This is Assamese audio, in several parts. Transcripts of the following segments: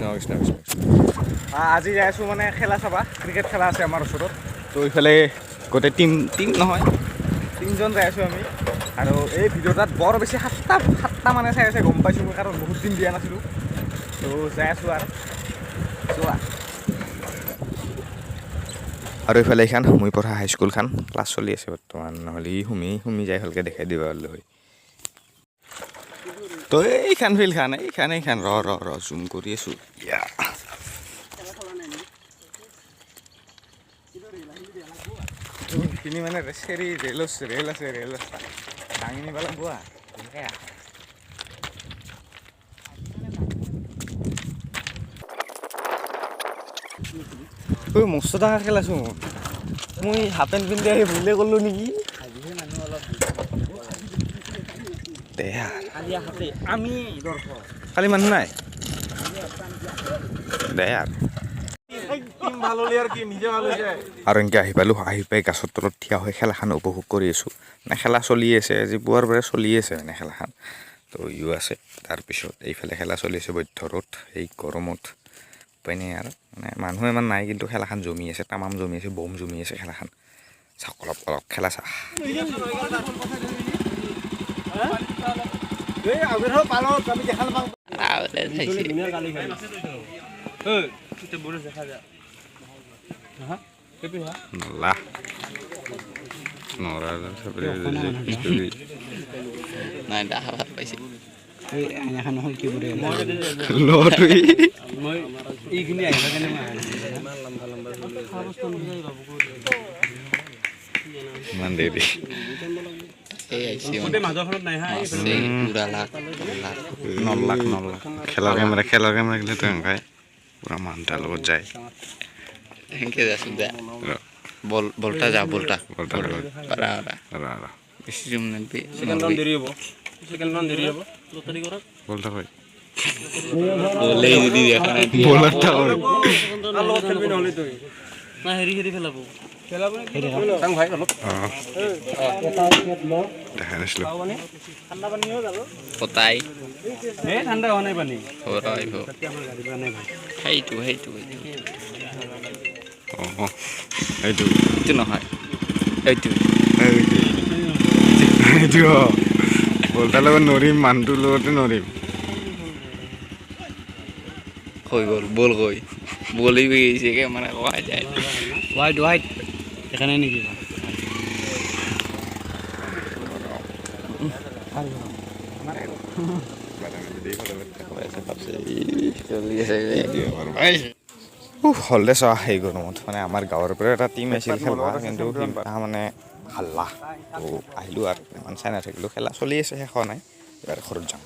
কৃষ্ণ কৃষ্ণ কৃষ্ণ। আজি যাই আছোঁ মানে খেলা চাবা, ক্ৰিকেট খেলা আছে আমাৰ ওচৰত। তো এইফালে গোটেই টিম, টিম নহয়, তিনিজন যাই আছোঁ আমি। আৰু এই ভিডিঅ'টাত বৰ বেছি সাতটা মানে চাই আছে, গম পাইছোঁ মই, কাৰণ বহুত দিন দিয়া নাছিলোঁ। তো যাই আছোঁ আৰু চোৱা। আৰু এইফালে এইখন মই পঢ়া হাইস্কুলখন, ক্লাছ চলি আছে বৰ্তমান, নহ'লে সুমি সুমি যাই ভালকৈ দেখাই দিব পাৰিলোঁ হয়। তো এইখান ফিল্ডখান, এইখান এইখান, ৰ ৰ ৰ, জুম কৰি আছোঁ। ইয়া, এইখিনি মানে চেৰি ৰেল আছে, ৰেল আছে, ৰেল ৰাস্তা দাঙি নিব লাগিব আৰু সেয়া। ঐ, মস্ত ডাঙৰ খেলাচোন। মই হাফ পেণ্ট পিন্ধি আহি ভুলে কৰিলোঁ নেকি? দে। আমি কালি মানুহ নাই দে আৰু। আৰু এনেকৈ আহি পালোঁ, আহি পাই গাছৰ তলত থিয় হৈ খেলাখন উপভোগ কৰি আছোঁ। মানে খেলা চলি আছে, আজি পুৱাৰ পৰা চলি আছে মানে খেলাখন। তো ইও আছে, তাৰপিছত এইফালে খেলা চলি আছে বৈধ্য ৰ'দ, এই গৰমত উপায় নাই আৰু। মানে মানুহ ইমান নাই, কিন্তু খেলাখন জমি আছে, তামাম জমি আছে, বম জমি আছে খেলাখন। চাওক অলপ অলপ খেলা চা। নলা নৰা। নাই দেখা, ভাল পাইছে। লটোই ইমান দেৰি। এই আহিছে আছে পুৰা লাখ লাখ। 9 লাখ, 9 লাখ। খেলাৰ কেমেৰা, খেলাৰ কেমেৰা গ'লে তো এনেকুৱাই পুৰা মানুহটাৰ লগত যায়। সেনকে যাচোন, যা। বল বলটা যা, বলটা। বলটাৰ লগত। পাৰা পাৰা। ৰ ৰ। বেছি জুম নালবি। বলটা কই? বলেই যদি দেখা নাই। বলারটা কই? অঁ, দেখা নাছিলো। কটাই আহিব। সেইটো সেইটো সেইটো। অঁ, এইটো। এইটো নহয়, এইটো। এইটো এইটো। অঁ, বলটাৰ লগত নৰিম, মানুহটোৰ লগতে নৰিম। হৈ গ'ল, বল কই, বলেই গৈছে মানে কোৱা যায়। হোৱাইট হোৱাইট এখানে নেকি? চলি আছে। উফ, হ'ল দে চোৱা। সেই গৰমত মানে আমাৰ গাঁৱৰ পৰা এটা টিম আহিছিল খেলবা, কিন্তু সি মানে হাল্লা। তো আহিলোঁ আৰু ইমান চাই নাথাকিলোঁ। খেলা চলি আছে, শেষ হোৱা নাই। এবাৰ ঘৰত যাম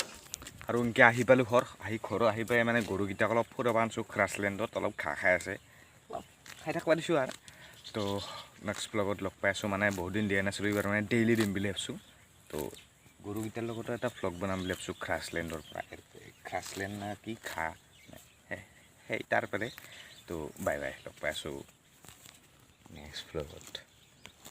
আৰু। এনেকৈ আহি পালোঁ ঘৰ, আহি ঘৰত আহি পাই মানে গৰুকেইটাক অলপ ফুৰাব আনিছোঁ গ্ৰাছলেণ্ডত, অলপ ঘাঁহ খাই আছে, অলপ খাই থাকিব দিছোঁ আৰু। তো নেক্সট ব্লগত লগ পাই আছোঁ। মানে বহুত দিন দিয়া নাছিলোঁ, এইবাৰ মানে ডেইলি দিম বুলি ভাবছোঁ। তো গৰুকেইটাৰ লগতো এটা ভ্লগ বনাম বুলি ভাবছোঁ গ্ৰাছলেণ্ডৰ পৰা, গ্ৰাছলেণ্ড না কি ঘাঁহ সেই তাৰ পৰাই। তো বাই বাই, লগ পাই আছোঁ নেক্সট ভ্লগত।